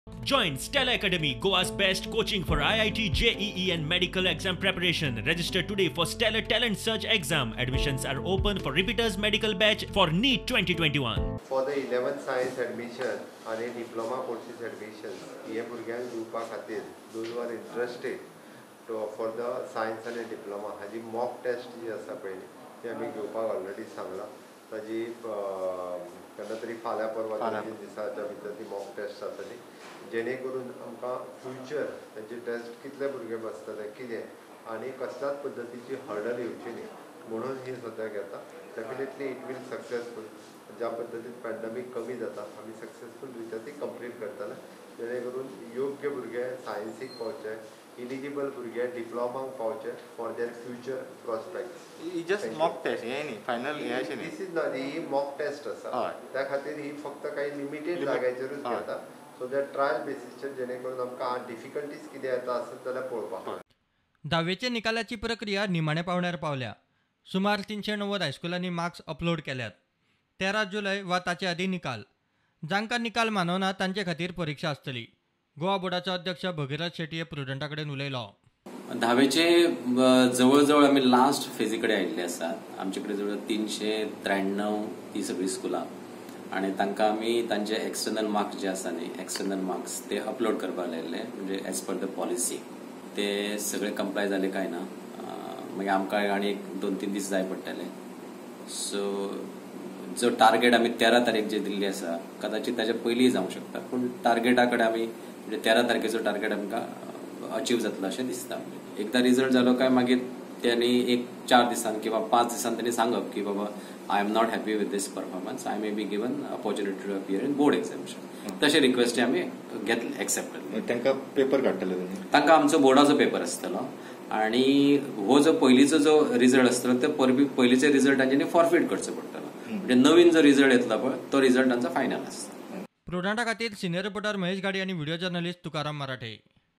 Join Stella Academy, Goa's best coaching for IIT, JEE and medical exam preparation. Register today for Stellar Talent Search exam. Admissions are open for repeaters medical batch for NEET 2021. For the 11th science admission आनी diploma courses admission हे भुरग्यांक दिवपा खातीर those are interested to for the science आनी diploma हाजी mock taste जी आसा पळय ती आमी घेवपाक ऑलरेडी सांगलां. ताजी केन्ना तरी फाल्यां परवां 2-3 दिसाच्या भितर ती मॉक टेस्ट जातली, जेणे करून आमकां फ्युचर तांची टेस्ट कितले भुरगे बसतले कितें आनी कसल्याच पद्दतीची हर्डल येवची न्ही म्हणून ही सद्या घेता. Definitely it will successful. ज्या पद्दतीन पॅन्डमीक कमी जाता आमी सक्सेसफूल रित्या ती कंप्लीट करतले, जेणे करून योग्य भुरगे सायन्सीक पावचे, इलिजिबल भुरगे डिप्लोमाक पावचे for there future prospects. He just mock test हे न्ही फायनल हे अशें न्ही. This is not, he mock test आसा, त्या खातीर ही फक्त काही लिमिटेड जाग्याचेरूच घेता, सो that trial बेसीसचेर जेणे करून आमकां डिफिकल्टीज कितें येता आसत जाल्यार पळोवपाक. धावेच्या निकालाची प्रक्रिया निमाण्या पावंड्यार पावल्या. सुमार 390 हायस्कुलांनी मार्क्स अपलोड केल्यात. 13 जुलय वा ताचे आदीं निकाल. जांकां निकाल मानवना तांचे खातीर परिक्षा आसतली. गोवा बोर्डाचो अध्यक्ष भगीरथ शेट्ये प्रुडंटा कडेन उलयलो. धावेचे जवळ जवळ आमी लास्ट फेजी कडेन आयिल्ले आसात. आमचे कडेन जवळ 393 ती सगळीं स्कुलां आनी तांकां आमी तांचे एक्सटर्नल मार्क्स जे आसा न्ही, एक्सटर्नल मार्क्स ते अपलोड करपाक लायिल्ले, म्हणजे एज पर the policy ते सगळे कंप्लाय जाले काय ना मागीर आमकां आनी एक 2-3 दीस जाय पडटले. सो जो टार्गेट आमी 13 तारीख जे दिल्ली आसा कदाचित ताच्या पयलीं जावंक शकता, पूण टार्गेटा कडेन आमी म्हणजे 13 तारखेचो टार्गेट आमकां अचीव जातलो अशें दिसता. एकदां रिजल्ट जालो काय मागीर त्यांनी एक 4 दिसान किंवा 5 दिसान त्यांनी सांगप की बाबा I am not happy with this performance, I may be given opportunity to appear in board examination. तशे रिक्वेस्ट आमी घेतले, एक्सेप्ट करतले. तांकां पेपर काडटले तुमी? तांकां आमचो बोर्डाचो पेपर आसतलो आनी हो जो पयलींचो जो रिजल्ट आसतलो ते पयलींचे रिजल्ट तांच्यांनी फॉरफीट करचो पडटलो, म्हणजे नवीन जो रिजल्ट येतलो पळय तो रिजल्ट तांचो फायनल आसता. प्रुडंटा खातीर सिनियर रिपोर्टर महेश गाडी आनी व्हिडिओ जर्नलिस्ट तुकाराम मराठे.